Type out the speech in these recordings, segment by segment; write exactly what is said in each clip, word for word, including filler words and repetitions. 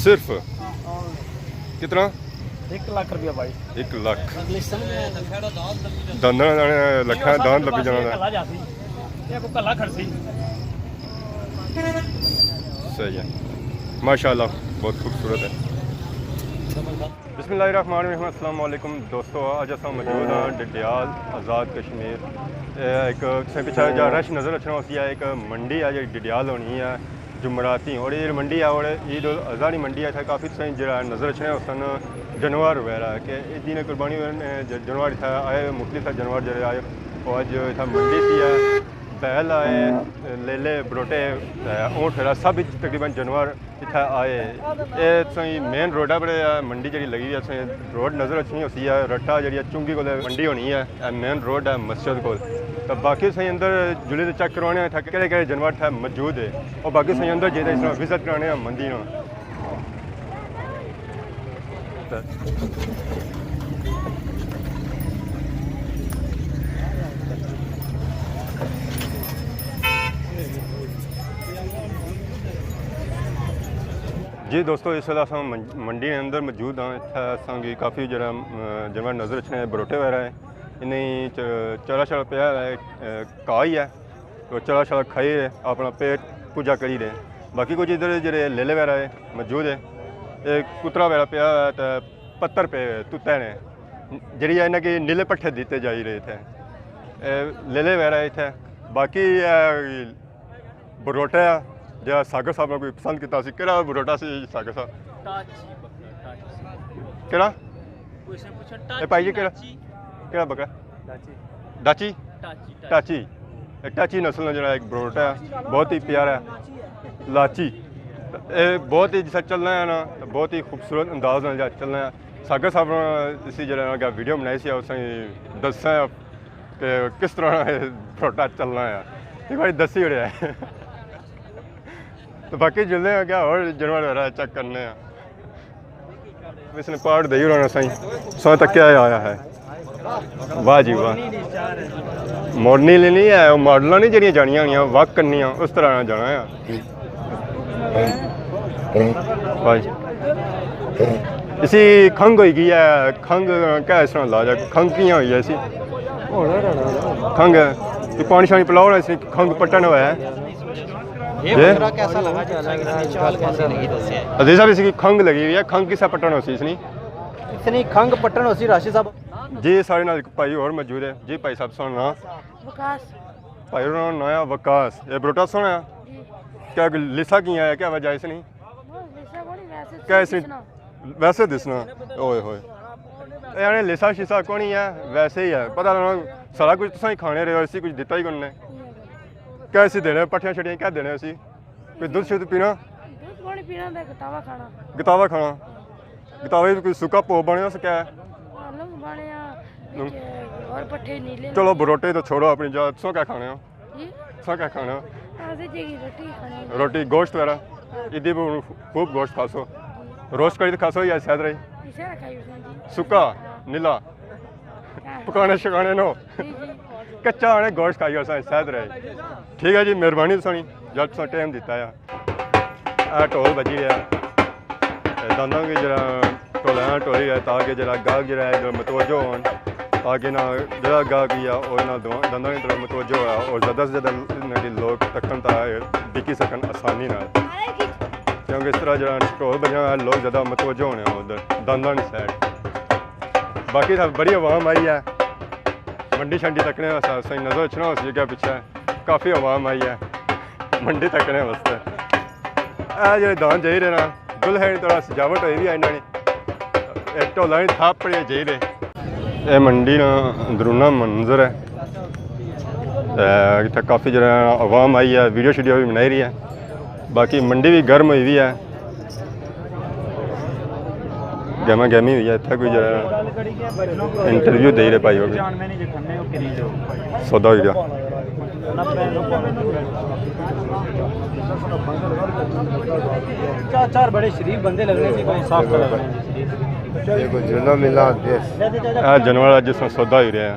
صرف کتنا؟ ایک لاکھ روپیہ بھائی۔ ایک لاکھ۔ دانداں نے لکھاں داند لبی جانا۔ کلا جاسی، یہ کو کلا کھڑسی۔ صحیح ہے، ماشاءاللہ، بہت خوبصورت ہے۔ بسم اللہ الرحمن الرحیم۔ السلام علیکم دوستو، اج اساں موجود ہاں ڈڈیال، آزاد کشمیر۔ اے ایک تساں پچھے جا رش نظر اچھنا ہوسی، ایک منڈی ہے جیڑی ڈڈیال ہونی ہے جمعراتی، اور یہ منڈی ہے اور عید الاضحی نی منڈی ہے۔ اتھا کافی تساں جیڑا نظر اچھنے ہوسن جانور وغیرہ کہ عید دی قربانی ہوئے نے، ج-، جانور اتھا آئے، مختلف جانور جیڑے آئے، وہ اج اتھا منڈی سی ہے، بیل آئے، لیلے، بروٹے، اونٹ وغیرہ سب تقریباً جانور اتھا آئے۔ اے تساں مین روڈا پر ہے، منڈی جیڑی لگی ہوئی ہے، تساں روڈ نظر اچھنی ہوسی ہے، رٹا جیڑی ہے چنگی کول منڈی ہونی ہے، اے مین روڈ ہے مسجد کول۔ تو باقی تساں اندر جلے تے چیک کروانے ہیں اتھا کہڑے کہڑے جانور اتھا موجود ہے، اور باقی تساں اندر جیڑے اس طرح وزٹ کرانے ہیں مندی نا۔ جی دوستو، اس ویلے اساں من-، منڈی نے اندر موجود ہاں۔ اتھا اساں کی کافی جڑا، ام، جانور نظر اچھنے، بروٹے وغیرہ ہے۔ انہیں چ-، چارا شارا پیا ہے، اے، کائی ہے۔ تو چارا شارا کھائی رہے، اپنا پیٹ پوجا کری رہے۔ باقی کچھ ادھر جڑے لیلے وغیرہ ہے، موجود ہے۔ ایک کترا وغیرہ پیا ہے تے پتر پے ہوئے، توتے نے۔ جڑی ہے انہیں کی نیلے پٹھے دیتے جائی رہے تھے۔ اے لیلے وغیرہ ہے اتھے۔ باقی، اے، بروٹا ہے، جیڑا ساگر صاحب نے کوئی پسند کیتا سی۔ کیڑا بروٹا سی ساگر صاحب؟ ٹاچی بکرا، ٹاچی۔ کیڑا؟ کوئی سے پوچھو، اے بھائی جی، ٹاچی، کیڑا؟ ٹاچی۔ کیڑا بکرا؟ ڈاچی۔ ڈاچی؟ ٹاچی، ٹاچی۔ ٹاچی۔ اے ٹاچی نسل نا جیڑا ایک بروٹا ہے، بہت ہی پیارا ہے۔ لاچی۔ اے بہت ہی جسا چلنا ہے نا، تو بہت ہی خوبصورت انداز نال جیڑا چلنا ہے۔ ساگر صاحب نے اسی جیڑا اگے ویڈیو بنائی سی، اس نے دسا ہے کہ کس طرح اے بروٹا چلنا ہے، ایک باری دسی اڑیا ہے۔ تو باقی جلنے آں کیا اور جانور وغیرہ چیک کرنے آں۔ اس نے پارٹ دئی ہونا سائیں، سو تک کیا آیا ہے؟ واہ جی واہ، موڑنی لی نہیں ہے، وہ ماڈلاں نہیں جڑیاں جانیاں ہونیاں، واک کرنی آ، اس طرح نہ جانا ہے۔ واہ جی۔ اسی کھنگ ہوئی گئی ہے، کھنگ کیا اس طرح علاج ہے؟ کھنگ کیاں ہوئی ہے اسی؟ کھنگ ہے، یہ پانی شانی پلاؤ نا، اسی کھنگ پٹن ہوا ہے۔ یہ جی؟ بکرا کیسا لگا جی؟ اس نے کس نے چال کیسی لگی دسیا ہے؟ عزیز صاحب، اس کی کھنگ لگی ہوئی ہے، کھنگ کس طرح پٹن ہوسی اس نے؟ اس نے کھنگ پٹن ہوسی راشد صاحب۔ جی، سارے نال ایک بھائی اور موجود ہے۔ جی بھائی صاحب، سونا ناں؟ وکاس۔ بھائی ہوراں ناں ہے وکاس۔ یہ بروٹا سونا ہے؟ جی۔ کیا لیسا کیاں ہے؟ کیا وجہ اس نے؟ بس لیسا کونی، ویسے کیا اس نے؟ ویسے دسنا۔ اوئے ہوئے۔ اے آنے لیسا شیسا کونی ہے، ویسے ہی ہے۔ پتہ لگنا، سارا کچھ تساں ہی کھانے رہے ہو، اسی کچھ دتا ہی کون نے۔ کیا اسی دینے، پٹھیاں شٹھیاں کیا دینے اسی؟ کوئی دودھ شدھ پینا؟ دودھ پانی پینا تے گتاوا کھانا۔ گتاوا کھانا۔ گتاوے وچ کوئی سکا پو بنیا سکیا ہے؟ آلو بنیا، ہوں۔ اور پٹھے نیلے۔ چلو بروٹے تو چھوڑو اپنی جا، تساں کیا کھانے ہو؟ جی؟ تساں کیا کھانے ہو؟ اساں جی روٹی کھانے ہو۔ روٹی، گوشت وغیرہ؟ ہاں۔ ادی بھی خوب گوشت کھاسو۔ روسٹ کری تے کھاسو یا سیدرا ہی؟ سیدرا کھائی اس نے جی۔ سکا؟ ہاں۔ نیلا؟ ہاں۔ پکانے شکانے نو؟ جی، جی۔ کچا آنے گوشت کھائی اساں سیدرا ہی۔ ٹھیک ہے جی، مہربانی تساں نی، جد تساں ٹائم دیتا ہے۔ اے ڈھول بجی رہیا۔ اے دانداں کی جڑا ڈھولا ٹولی ہے تاکہ جڑا گاہک جڑا ہے جو متوجہ ہون، تاکہ نہ جڑا گاہک ہی ہے او نہ دو-، دانداں کی طرف متوجہ ہوا اور زیادہ سے زیادہ انہاں کی لوگ تکن تا بکی سکن آسانی نال۔ کیونکہ اس طرح جڑا ڈھول بجا ہے لوگ زیادہ متوجہ ہونے ہیں ادھر دانداں کی سائیڈ۔ باقی تھا بڑی عوام آئی ہے، منڈی شنڈی تکنے واسطے، تساں نظر اچھنا ہوسی اگے پچھے کافی عوام آئی ہے منڈی تکنے واسطے۔ اے جڑے داند جائی رہے نا، دلہے نی تھوڑا سجاوٹ ہوئی وی ہے انہاں نی۔ اے ڈھولاں نی تھاپ پڑی جائی رہے۔ اے منڈی نا اندرونہ منظر ہے۔ تے اتھے کافی جڑا عوام آئی ہے، ویڈیو شیڈیو بھی بنائی رہی ہے۔ باقی منڈی بھی گرم ہوئی وی ہے۔ گہما گہمی ہوئی ہے، اتھے کوئی جڑا انٹرویو دے رہے بھائی ہو گئے۔ سودا ہوئی گیا۔ چار چار بڑے شریف بندے لگنے سے کوئی صاف طرح۔ یہ کوئی جلو ملا دس۔ اے جانور اج اس سودا ہوئی رہا ہے۔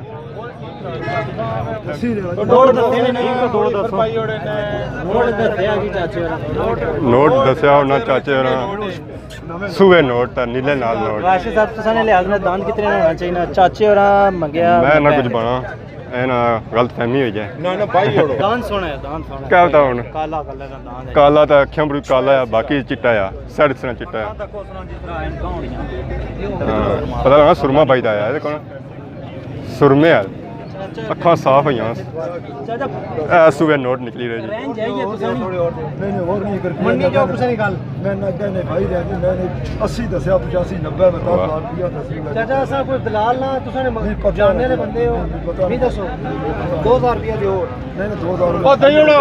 نوٹ دسے نے، نہیں تو نوٹ دسو۔ نوٹ دسیا جی چاچے ہوراں۔ نوٹ دسیا انہاں چاچے ہوراں۔ سوہے نوٹ تے نیلے نال نوٹ۔ راشد صاحب، تساں نے لحاظ نال داند کتنے ہونا چاہیے؟ چاچے ہوراں منگیا میں نہ کچھ بنا، اے نہ غلط فہمی ہوئی جائے۔ نہ، نہ، بھائی ہوڑو۔ داند سوہنا ہے، داند سوہنا ہے۔ کیا بتاؤ ہن؟ کالا کلر دا داند ہے۔ کالا تے اکھیاں بڑی کالا ہے، باقی چٹا ہے، سر اس طرح چٹا ہے۔ ہاں، پتہ لگا سرما بھائی دا آیا، دیکھو نا۔ سرمے آ۔ اکھاں صاف ہوئیاں۔ اے سوہے نوٹ نکلی رہے جی۔ نہیں، نہیں، اور نہیں کر مننی جو کسے نی گل۔ میں نہ کہنے بھائی رہے جی، میں نے اسی دسیا، پچاسی، نبے میں دس ہزار روپیہ دسیا۔ چاچا، اساں کوئی دلال نہ، تساں نے نہیں، پتہ جاننے نے بندے ہو۔ نہیں، پتہ نہیں۔ دسو۔ دو ہزار روپیہ دیو۔ نہیں، نہیں، دو ہزار۔ او دئی اوڑو۔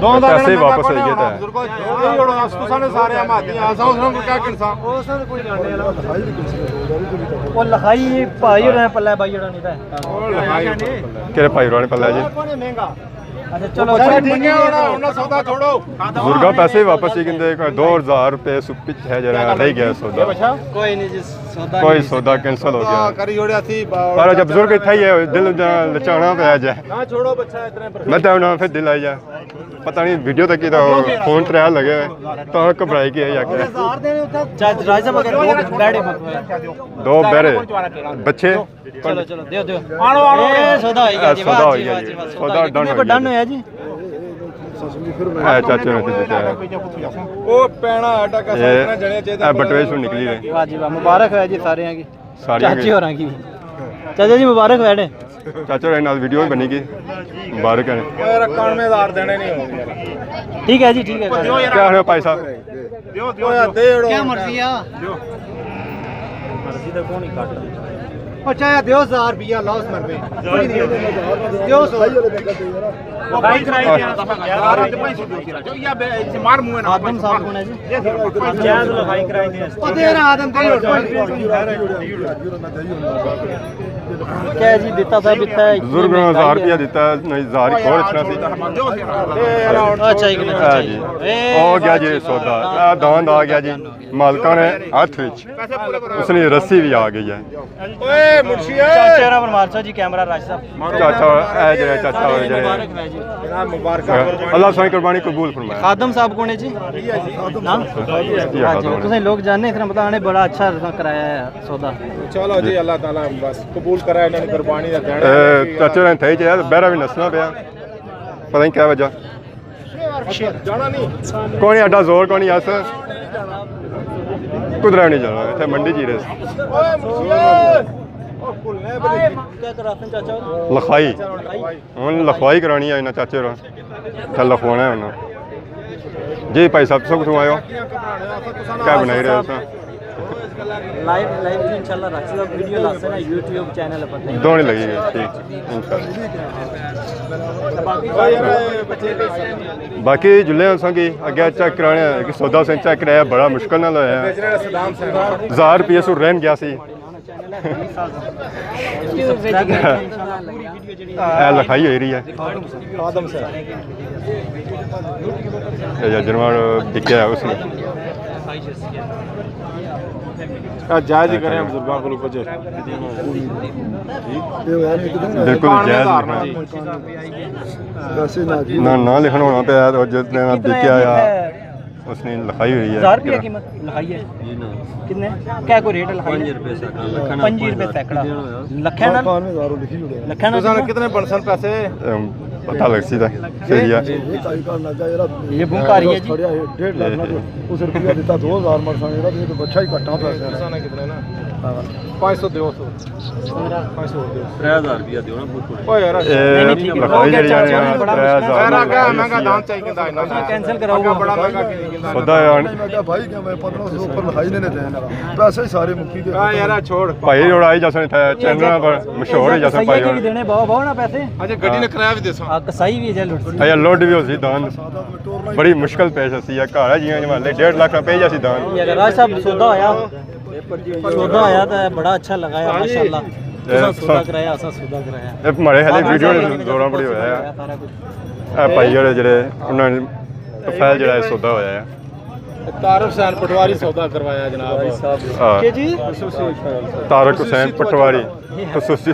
دو ہزار پیسے واپس آئی گئے تھے۔ بزرگو، دئی اوڑو، تساں نے سارے ہم آدمی آ، اساں اس کو کیا کنساں؟ او لکھائی بھائی ہوراں پلے، بھائی ہوراں نہیں پے۔ کہڑے بھائی ہوراں نے پلے جی؟ اچھا، چلو، ٹھیک ہے، ہن، ہن سودا چھوڑو۔ بزرگاں پیسے واپس ہی کہندے، کوئی دو ہزار روپے سو پچھے جڑا رہ گیا سودا۔ کوئی نہیں جی، سودا کوئی نہیں۔ سودا کینسل ہو گیا۔ کری جوڑیا سی، با-، پر جب بزرگ اتھا ہی ہے، دل جا لچانا پیا جائے۔ نہ چھوڑو بچہ اتنے پر۔ میں تو انہاں پھر دل آئی جا۔ پتہ نہیں ویڈیو تک کی تو فون تریا لگے ہوئے۔ تو گھبرائی گیا یا کیا؟ چا-، راج صاحب، اگر دو بیٹھے دو بہرے بچے۔ چلو، چلو، دیو، دیو۔ آنو، آنو۔ اے سودا ہوئی گیا اے جی، سودا واہ ہوئی جی، گیا واہ جی۔ جی، واہ۔ سودا سودا ڈن کتنے پر ہوئی گیا ڈن جی۔ ہویا جی؟ اے چاچے نے دتا ہے۔ او پینا آٹا کا اے، ساتھ نہ جنے چاہیے اے بٹوے سو نکلی رہے۔ واہ جی واہ، مبارک ہویا جی سارے کی۔ سارے چاچے کی۔ ہوراں کی۔ چاچا جی مبارک ہویا نے۔ چاچا ہوراں نال ویڈیو بھی بنی گئی۔ مبارک ہے۔ اے اکانوے ہزار دینے نہیں ہو یار۔ ٹھیک ہے جی، ٹھیک ہے۔ کیا حال ہے بھائی صاحب؟ دیو، دیو، دیو۔ کیا مرضی آ؟ دیو۔ مرضی تے کون ہی کٹ۔ او چاہے دیو ہزار روپیہ لاؤ اس مربے۔ دیو سو۔ او بھائی کرائی دیا۔ یار، تے پیسے دیو سر۔ جو یا بے، اسے مار منہ نہ۔ آدم صاحب کون ہے جی؟ جائز لکھائی کرائی دیا۔ او تیرا آدم تیرا۔ کیا جی دیتا تھا، دیتا ہے؟ بزرگ نے ہزار روپیہ دیتا ہے، نہیں، ہزار ہی اور اچھنا سی۔ اچھا، ایک منٹ۔ ہاں جی۔ اے ہو گیا جی سودا۔ اے داند آ گیا جی۔ مالکاں نے ہاتھ وچ اس نے رسی بھی آ گئی ہے۔ اوئے مرشی، اے۔ چاچا را مارسا جی کیمرہ راج صاحب۔ چاچا، اے جڑے چاچا ہوئے جڑے۔ مبارک ہے جی۔ اللہ سائیں قربانی قبول فرمائے۔ خادم صاحب کون ہے جی؟ نام؟ جی، ہاں جی، خادم۔ تساں لوگ جاننے، اس نے پتہ نہیں بڑا اچھا کرایا ہے سودا۔ چلو جی، اللہ تعالیٰ بس قبول کرے انہاں نے قربانی دا دینا۔ اے، چاچا نے تھئی جے، بہرا بھی نسنا پیا۔ پتہ نہیں کیا وجہ۔ کونی اڈا زور کونی اس۔ کدرا نہیں جانا، اتھے منڈی جی رہے۔ لکھائی۔ ہن لکھوائی کرانی ہے انہاں چاچے ہوراں۔ تے لکھوانا ہے انہاں۔ جی بھائی صاحب، تساں کتھوں آئے ہو؟ کیا بنائی رہے ہو تساں؟ لائیو، لائیو جی، انشاءاللہ رکھ سکتا ویڈیو لاسے نا یوٹیوب چینل پر۔ دونے لگی گئی، ٹھیک، انشاءاللہ۔ باقی جلے ہم سنگی اگے چیک کرانے ہیں کہ سودا سے چیک کرایا، بڑا مشکل نال ہویا ہے۔ ہزار روپیے سو رہن گیا سی۔ اے لکھائی ہوئی رہی ہے۔ آدم صاحب۔ اے یا جنوان بکیا ہے اس نے۔ اے جائز ہی کریں بزرگاں کو کچھ۔ بالکل جائز لکھنا۔ نہ، نہ لکھنا ہونا پیا، اور جتنے نہ بکیا یا اس نے لکھائی ہوئی ہے۔ ہزار روپیہ قیمت لکھائی ہے؟ جی نا۔ کتنے؟ کیا کوئی ریٹ لکھائی ہے؟ پنج روپے سیکڑا، لکھاں نا؟ پنج روپے سیکڑا۔ لکھاں نا؟ لکھاں نا؟ تساں نے کتنے بنسن پیسے؟ ام، پتہ لگ سی دا۔ صحیح ہے۔ یہ بنکاری ہے جی۔ ڈیڑھ لاکھ نا تو اس روپیہ دیتا دو ہزار مرساں، یہ تو بچہ ہی کٹا پیسے۔ تساں نے کتنے نا؟ ہاں۔ پنج سو دیو سو۔ پنج سو دیو۔ ترے ہزار روپیہ دیو نا، بہت تھوڑے۔ او یار، اے نہیں، نہیں، ٹھیک ہے۔ لکھائی جڑی ہے، ترے ہزار۔ مہنگا دام چاہیے۔ کینسل کراؤ۔ بڑا مہنگا کیوں نہیں کیتا؟ سودا ہے۔ میں کہا، بھائی، کیا میں پندرہ سو اوپر لکھائی نے دینا۔ پیسے ہی سارے مکی گئے۔ ہاں یار، چھوڑ۔ بھائی، اور آئی جاسن تھا، چینل پر مشہور ہے جاسن بھائی اور۔ دینے، باؤ، باؤ نا پیسے۔ اچھا، گڈی نے کرایہ بھی دیساں۔ ہاں، کسائی بھی ہے، لٹ۔ اچھا، لوڈ بھی ہو سی دان۔ بڑی مشکل پیش سی، گھر ہے جیاں جمالے، ڈیڑھ لاکھ روپے جاسی دان۔ یہ راج صاحب سودا ہویا۔ سودا ہویا تے بڑا اچھا لگایا، ماشاءاللہ۔ اے تساں سودا سب کرایا، اساں سودا کرایا۔ اے ماڑے حالے ویڈیو نے دوران بڑی ہویا ہے۔ سارا کچھ۔ اے بھائی جڑے، جڑے انہاں نے پروفائل جڑا ہے سودا ہویا ہے۔ طارق حسین پٹواری سودا کروایا جناب۔ ہاں۔ کہ جی؟ طارق حسین پٹواری خصوصی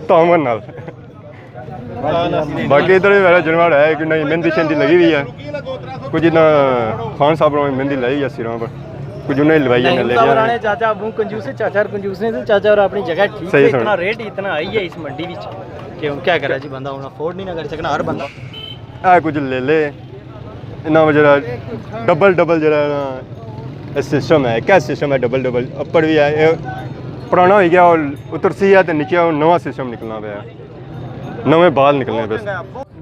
تعاون نال۔ باقی ادھر بھی میرا جنوار ہے کہ نہیں، مہندی شہندی لگی ہوئی ہے۔ کچھ اتنا خان صاحب نے مہندی لائی ہوئی ہے سراں پر، کچھ انہیں لوائی ہے، نہیں، لے لیا۔ چاچا ابو کنجوس ہے، چاچا اور کنجوس نہیں، چاچا اور اپنی جگہ ٹھیک صحیح ہے۔ سن۔ اتنا ریٹ اتنا ہائی ہے اس منڈی وچ کہ ہن کیا کرے جی، بندہ ہن افورڈ نہیں نہ کری سکنا ہر بندہ۔ اے کچھ لے لے، انہاں جڑا ڈبل ڈبل جڑا نا سسٹم ہے، کیا سسٹم ہے ڈبل ڈبل؟ اپر بھی ہے، اے پرانا ہوئی گیا، اور اترسی ہے تے نیچے ہن نواں سسٹم نکلنا پیا، نویں بال نکلنے پے۔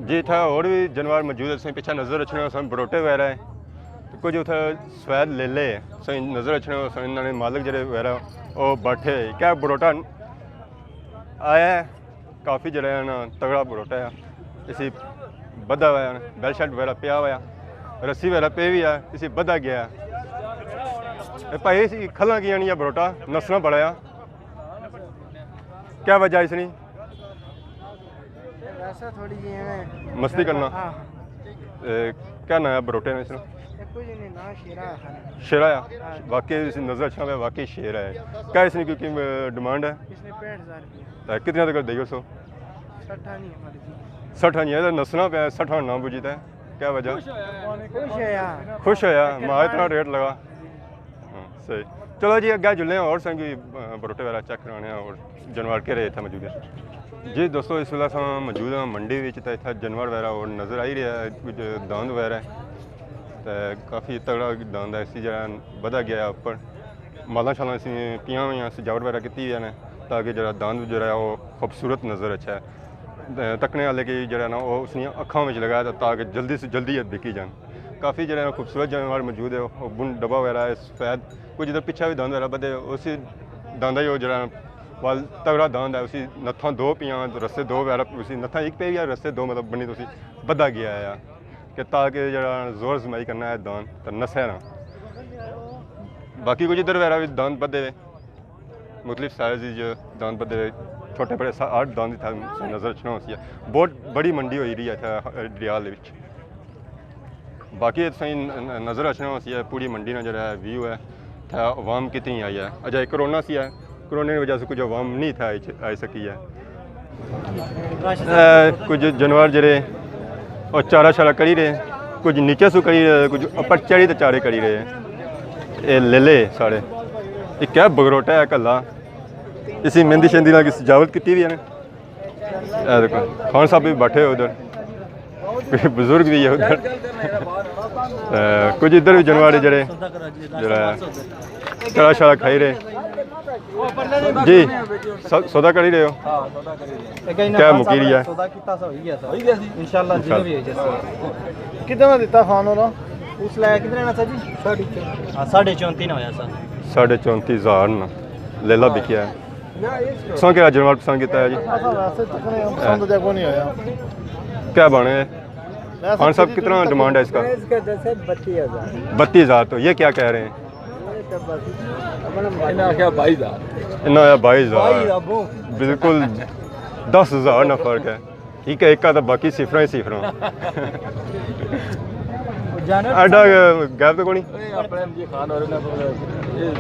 جی، اتھا اور بھی جانور موجود ہے، تساں پچھے نظر اچھنے ہو، سن بروٹے وغیرہ ہے، کچھ اتھا سفید لیلے ہے، تساں نظر اچھنے ہو، سن انہاں نے مالک جڑے وغیرہ، او بیٹھے، کیا بروٹا آیا ہے۔ کافی جڑا ہے نا تگڑا بروٹا ہے، اسی بدھا ہوا ہے، بیلٹ شیلٹ وغیرہ پیا ہوا ہے، رسی وغیرہ پی ہوئی ہے، اسی بدھا گیا ہے۔ اے بھائی، اسی کھلا کیا نہیں ہے بروٹا، نسنا بڑا ہے، کیا وجہ اس نی؟ ویسے تھوڑی جی ایویں مستی کرنا۔ ہاں۔ اے، کیا نام ہے بروٹے نے اس نا؟ اے کچھ نہیں، نام شیرا ہے خالی۔ شیرا ہے؟ ہاں۔ واقعی اس نظر اچھا پیا، واقعی شیر ہے۔ کیا اس نے کوئی قیم-، ڈیمانڈ ہے؟ اس نے پینہٹھ ہزار روپیہ۔ تے کتنے تک دئیو سو؟ سٹھا نہیں ہے مرضی۔ سٹھا نہیں ہے، تے نسنا پیا، سٹھا نہ بجی تے۔ کیا وجہ؟ خوش ہویا۔ خوش ہویا، ماں اتنا ریٹ لگا۔ ہاں، صحیح۔ چلو جی، اگے جلنے ہیں اور سنگی، آ، بروٹے وغیرہ چیک کرانے ہیں اور جانور کہڑے اتھا موجود ہیں۔ جی دوستو، اس ویلے اساں موجود ہاں منڈی وچ، تے اتھا جانور وغیرہ اور نظر آئی رہیا ہے، کچھ داند وغیرہ ہے۔ تے کافی تگڑا داند ہے، اسی جگہ بدھا گیا ہے اپر۔ مالاں شالاں اسی پیاں ہوئیاں، سجاوٹ وغیرہ کیتی ہوئی نے، تاکہ جڑا داند جڑا ہے، وہ خوبصورت نظر اچھے۔ تے تکنے والے کی جڑا نا، وہ اس نیاں اکھاں وچ لگایا تھا، تاکہ جلدی سے جلدی یہ بکی جان۔ کافی جڑا نا خوبصورت جانور موجود ہے، وہ بن ڈبا وغیرہ ہے، سفید، کچھ ادھر پچھا بھی داند وغیرہ بدھے، اسی داندا ہی وہ جڑا وال تگڑا داند ہے، اسی نتھاں دو پیاں، رسے دو وغیرہ، اسی نتھاں ایک پئی یا رسے دو، مطلب، بنی تو اسی بدھا گیا ہے کہ تاکہ جڑا زور زمائی کرنا ہے داند تے نسے نا۔ باقی کچھ ادھر وغیرہ بھی داند بدھے ہوئے، مختلف سائز جو داند بدھے ہوئے، چھوٹے بڑے سا-، ہر داند اتھا نظر اچھنا ہوسی ہے۔ بہت بڑی منڈی ہوئی رہی ہے اتھا ڈڈیال وچ۔ باقی تساں ن-، ن-، نظر اچھنا ہوسی ہے، پوری منڈی نا جڑا ہے ویو ہے، اتھا عوام کتنی آئی ہے۔ اجے کرونا سی ہے، کرونا کی وجہ سے کچھ عوام نہیں اتھا آئی چ-، آئی سکی ہے۔ اے کچھ جانور جڑے او چارہ شارہ کری رہے، کچھ نیچے سو کری رہے، کچھ اپر چڑھی تے چارے کری رہے۔ اے لیلے سارے۔ اے کیا بگروٹا ہے کلا؟ اسی مہندی شہندی نال کی سجاوٹ کیتی ہوئی ہے نا۔ اے دیکھو، خان صاحب بھی بیٹھے ہوئے ادھر، کوئی بزرگ بھی ہے ادھر۔ اے، کچھ ادھر بھی جانور ہے جڑے، جڑا ہے، چڑا شڑا کھائی رہے۔ جی، سو-، سودا کری رہے ہو؟ کیا مکی رہی ہے؟ سودا کیتا سا ہوئی گیا سا۔ انشاءاللہ جی بھی ہو جائے سا۔ کتنا دیتا خان ہونا؟ اس لے کتنے نا سا جی؟ ہاں، ساڑھے چونتی نا ہویا سا۔ ساڑھے چونتی ہزار نا لیلا بکیا ہے۔ تساں کیا جانور پسند کیتا ہے جی؟ اساں ویسے چکنے ہم پسند دے کو نہیں ہویا۔ کیا بنے؟ خان صاحب، کتنا ڈیمانڈ ہے اس کا؟ اس کا دس ہے بتیس ہزار۔ بتیس ہزار، تو یہ کیا کہہ رہے ہیں؟ یہ تو بس اپنا انہاں آخیا بائیس ہزار۔ انہاں آخیا بائیس ہزار۔ بائیس ہزار، بہت۔ بالکل دس ہزار نا فرق ہے۔ ایک ایک کا تو باقی صفراں ہی صفراں۔ ایڈا گیپ تو کونی۔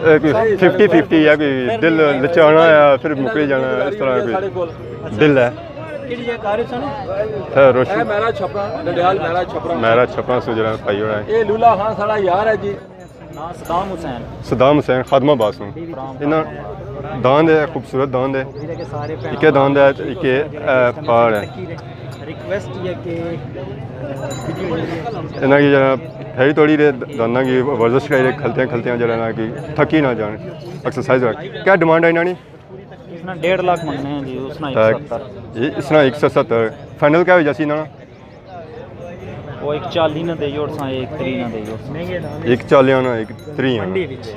اے کوئی ففٹی ففٹی ہے، کوئی دل لچانا ہے، پھر مکری جانا ہے، اس طرح کوئی دل ہے۔ خیر، روشن۔ میرا چھپرا، ڈڈیال میرا چھپرا۔ میرا چھپرا سو جڑا پائی ہونا ہے۔ اے لولا خان ساڑا یار ہے جی۔ ناں صدام حسین۔ صدام حسین، خادم آباد سوں۔ انہاں داند ہے، خوبصورت داند ہے۔ اکے داند ہے، اکے، اے، پہاڑ ہے۔ ریکویسٹ یہ کہ انہاں کی جڑا پھیری توڑی رہے، دانداں کی ورزش کری رہے، کھلتیاں کھلتیاں جڑا نا کہ تھکی نہ جان، ایکسرسائز کر۔ کیا ڈیمانڈ ہے انہاں نی؟ اس نا ڈیڑھ لاکھ منگنے ہیں جی، اس نا ایک ستر۔ یہ اس نا ایک سو ستر۔ فائنل کیا ہو جاسی انہاں نا؟ وہ ایک چالی نہ دے اور ساں ایک تری نہ دے اور ساں۔ ایک چالی آنا، ایک تری آنا۔ منڈی وچ۔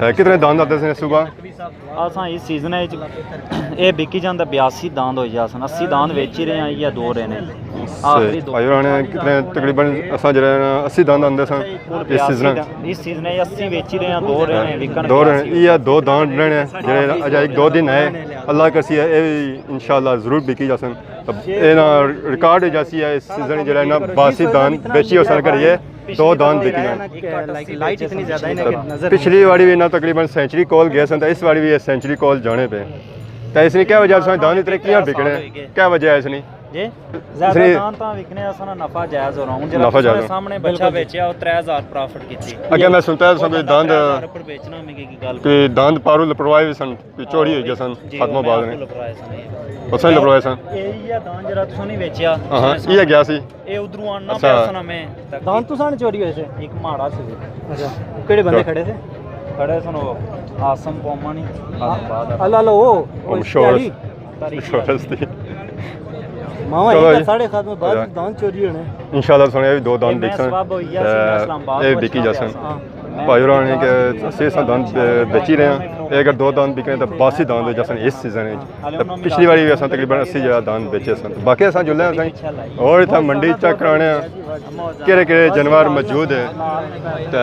اے، کتنے داند آتے سن صبح؟ اساں اس سیزن وچ اے بکی جاندا بیاسی داند ہوئی جاسن، اسی داند ویچ ہی رہے ہیں یا دو رہنے۔ آخری دو۔ آئیو رانے کتنے تقریباً اساں جڑے نا اسی داند آندے سن اس سیزن وچ۔ اس سیزن وچ اسی ویچ ہی رہے ہیں، دو رہنے وکن دو رہنے، بیاسی۔ یہ دو داند رہنے جڑے اجا ایک دو دن ہے، اللہ کرسی ہے، اے بھی انشاءاللہ ضرور بکی جاسن۔ اے نا ریکارڈ ہو جاسی ہے، اس سیزن جڑا ہے نا باسی دان بیچی ہو سن کریے۔ دو داند بکی جانے۔ لائٹ اتنی زیادہ ہے کہ نظر پچھلی واری بھی انہاں تقریباً سینچری کول گئے سن، تے اس واری بھی یہ سینچری کول جانے پے۔ تے اس نے کیا وجہ، تساں داند اتنے کیاں بکنے؟ کیا وجہ ہے اس نے؟ جی؟ اس زیادہ نے داند تاں وکنے، اساں نا نفع جائز ہو رہا۔ ہن جیڑا نفع تساں جائز نے ہو۔ سامنے بچہ بالکل۔ بیچیا، او ترے ہزار پرافٹ کیتی۔ اگے میں سنتا ہے تساں کوئی داند، ترے ہزار اپر بیچنا، میں کی گل کوئی داند پارو لپروائے بھی سن، کوئی چوری ہوئی گیا سن، جی، ختم آباد میں نے۔ آپ کو لپروائے سن یہ۔ اس نے لپروائے سن۔ یہ، یہ داند جیڑا تساں نہیں بیچیا، ہاں، ہاں، یہ گیا سی۔ اے ادھروں آننا اچھا۔ پیا سنا میں۔ داند تساں نے چوری ہوئے سے؟ ایک ماڑا سی۔ اچھا۔ کیڑے بندے چور۔ کھڑے تھے؟ کھڑے سن وہ عاصم پومانی، عاصم بہادر۔ اللہ اللہ، او، او او مشہور۔ تہاڑی؟ مشہور ہستی۔ ماما، چلو یہ جی۔ ساڑھے ختم بعد اچھا۔ داند چوری ہونے۔ انشاءاللہ سنے بھی دو داند اے میں بکسن۔ سواب ہوئی گیا سی، میں اسلام آباد اے پہنچ بکی گیا جاسن۔ ہاں۔ بھائی ہوراں نے کہ اسی اساں داند، اے، بیچی رہے ہیں۔ اے اگر دو داند بکنے تو باسی داند ہو جاسن اس سیزن وچ۔ تے پچھلی واری بھی اساں تقریباً اسی جیڑا داند بیچے سن۔ باقی اساں جلے آں سائیں، اور اتھا منڈی چیک کرانے آں، کہڑے کہڑے جانور موجود ہیں۔ تے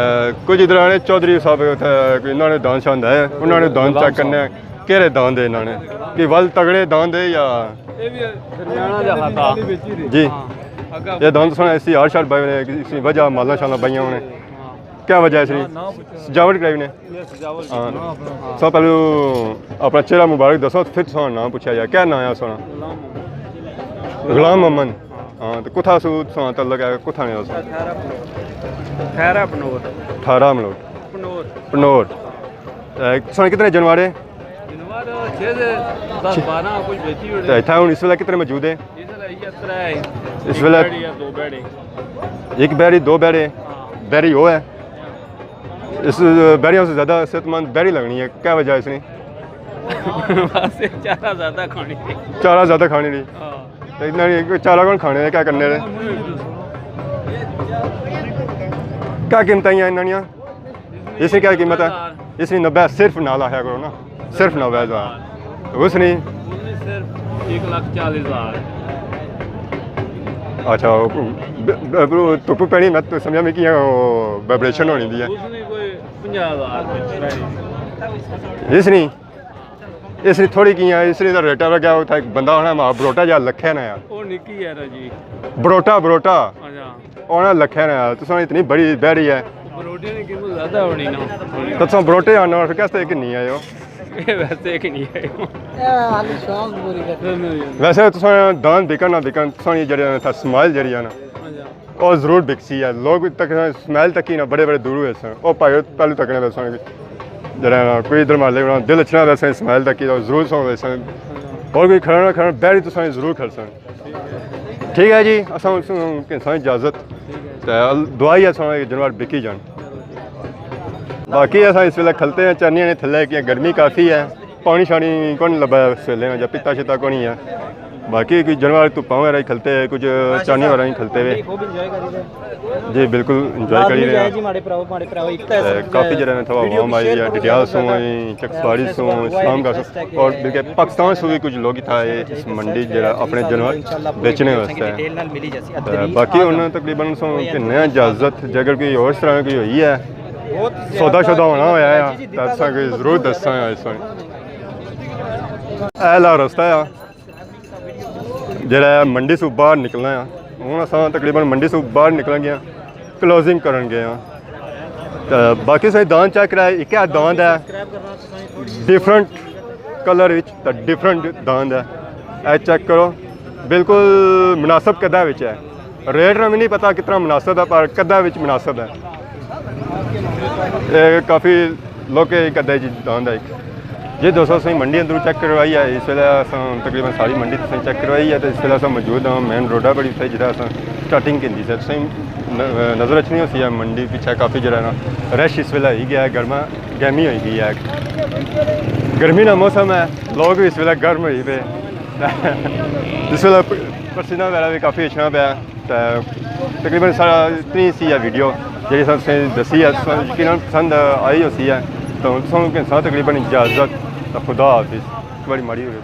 کچھ ادھر آنے چودھری صاحب اتھا کوئی انہاں نے داند شاند ہے، انہاں نے داند چیک کرنے آں، کہڑے داند ہے انہاں نے، کہ ول تگڑے داند ہے یا جی۔ یہ داند سن اسی ہر شاٹ بائے ہونے، اسی وجہ مالاں شالاں بائیاں ہونے۔ کیا وجہ ہے اس نی؟ سجاوٹ کرائی نے؟ ہاں۔ سو پہلو اپنا چہرہ مبارک دسو، پھر تساں نام پوچھا جائے۔ کیا نام ہے سونا؟ غلام محمد۔ ہاں، تو کتھا سو تساں تعلق ہے، کتھا نے ہو سو؟ ٹھہرا پنور۔ ٹھہرا پنور۔ پنور۔ پنور۔ اے، تساں کتنے جانور ہے؟ جانور چھ سے دس بارہ کچھ بیچی ہوئے۔ تے اتھا ہن اس ویلے کتنے موجود ہے؟ اس ویلے ایک اس ویلے بیڑی یا دو بیڑی۔ ایک بیڑی، دو بیڑے؟ ہاں۔ بیڑی ہو ہے؟ اس بیڑیاں سے زیادہ صحت مند بیڑی لگنی ہے، کیا وجہ ہے اس نے؟ بس چارہ زیادہ کھانی۔ چارہ زیادہ کھانی نہیں؟ ہاں۔ تو اتنا نہیں، چارہ کون کھانے ہیں، کیا کرنے ہیں؟ کیا قیمتیں ہیں انہاں نیاں؟ اس کی کیا قیمت ہے؟ اس کی نبے، صرف نال آخیا کرو نا، صرف نبے ہزار۔ اس نے؟ اس نے صرف ایک لاکھ چالیس ہزار۔ اچھا، وہ ب-، ب-، وہ دھپ پینی، میں تو سمجھا میں کہ وہ وائبریشن ہونی دی ہے۔ اس نے کوئی پنجاہ ہزار۔ اس نے؟ اس نے تھوڑی کی ہے، اس نے تو ریٹا رکھا، اتھا ایک بندہ ہونا، ماں بروٹا جا لکھے نا یار۔ وہ نکی ہے نا جی۔ بروٹا، بروٹا۔ اچھا۔ ہونا لکھے نا یار، تساں اتنی بڑی بیڑی ہے۔ بروٹے نے قیمت زیادہ ہونی نا۔ تو تساں بروٹے آنا، پھر کس طرح کی نہیں آئے ہو؟ یہ ویسے ایک نہیں آئے ہو۔ یہ حالی شوق پوری کرتے۔ ویسے تساں داند بکن نہ بکن، تساں یہ جڑے نا تھا سمائل جڑی ہے نا، اچھا۔ وہ ضرور بکسی ہے۔ لوگ تک سمائل تک ہی نا بڑے بڑے دور ہوئے سن۔ وہ پائے پہلو تکنے ویسے جڑا نا کوئی ادھر مالے نا دل اچھنا ویسے سمائل تک ہی ضرور سن ویسے۔ اور کوئی کھڑا نہ کھڑا، بیڑی تساں ضرور کھڑ سن۔ ٹھیک ہے جی، اساں اس کہنساں اجازت۔ تے ال-، دعا ہی ہے ساں جانور بکی جان۔ باقی اساں اس ویلے کھلتے ہیں چرنیاں نے تھلے، کہ گرمی کافی ہے، پانی شانی کون لبھا ہے اس ویلے، یا پیتا شیتا کون ہی ہے۔ باقی کوئی جانور دھپاں وغیرہ ہی کھلتے ہیں، کچھ چرنیاں وغیرہ ہی کھلتے ہوئے۔ جی بالکل انجوائے کری رہے ہیں۔ جی ماڑے پراؤ، ماڑے پراؤ، ایک تے تے کافی جڑا نا تھوڑا عوام آئی ہے، ڈڈیال سوں آئی، چکسواری سوں، اسلام گڑھ سوں، اور بلکہ پاکستان سوں بھی کچھ لوگ اتھا آئے اس منڈی جڑا اپنے جانور بیچنے واسطے۔ تے باقی انہاں تقریباً سوں کہ نیا اجازت، جے اگر کوئی اور اس طرح کوئی ہوئی ہے، سودا شودا ہونا ہویا ہے، تے اساں کوئی ضرور دساں اس وقت۔ اے لا رستہ ہے۔ جڑا ہے منڈی سوں باہر نکلنا ہے۔ ہن اساں تقریباً منڈی سوں باہر نکلن گئے ہاں، کلوزنگ کرن گئے ہاں۔ تے باقی سارے داند چیک کرائے، اکے داند ہے، ڈفرنٹ کلر وچ تے ڈفرنٹ داند ہے۔ اے چیک کرو، بالکل مناسب قدہ وچ ہے۔ ریٹ نا بھی نہیں پتا کتنا مناسب ہے، پر قدہ وچ مناسب ہے۔ اے کافی لوکے قدہ جی داند ہے۔ جی دوستو، اساں منڈی اندروں چیک کروائی ہے، اس ویلے اساں تقریباً ساری منڈی تساں چیک کروائی ہے، تے اس ویلے اساں موجود ہاں مین روڈا پر، اتھے جڑا اساں سٹارٹنگ کیتی سے، تساں ن-، نظر اچھنی ہوسی ہے منڈی پچھے کافی جڑا نا رش اس ویلے ہوئی گیا ہے، گرما گرمی ہوئی گئی ہے، گرمی نا موسم ہے، لوگ بھی اس ویلے گرم ہوئی پے۔ اس ویلے پ-، پسینہ وغیرہ بھی کافی اچھنا پیا۔ تے تقریباً سارا اتنی سی ہے ویڈیو، جیڑی اساں تساں دسی ہے، تساں یقیناً پسند آئی ہوسی ہے۔ تو ہن تساں کہنساں تقریباً اجازت، تو خدا حافظ، بڑی ماڑی ہوئی۔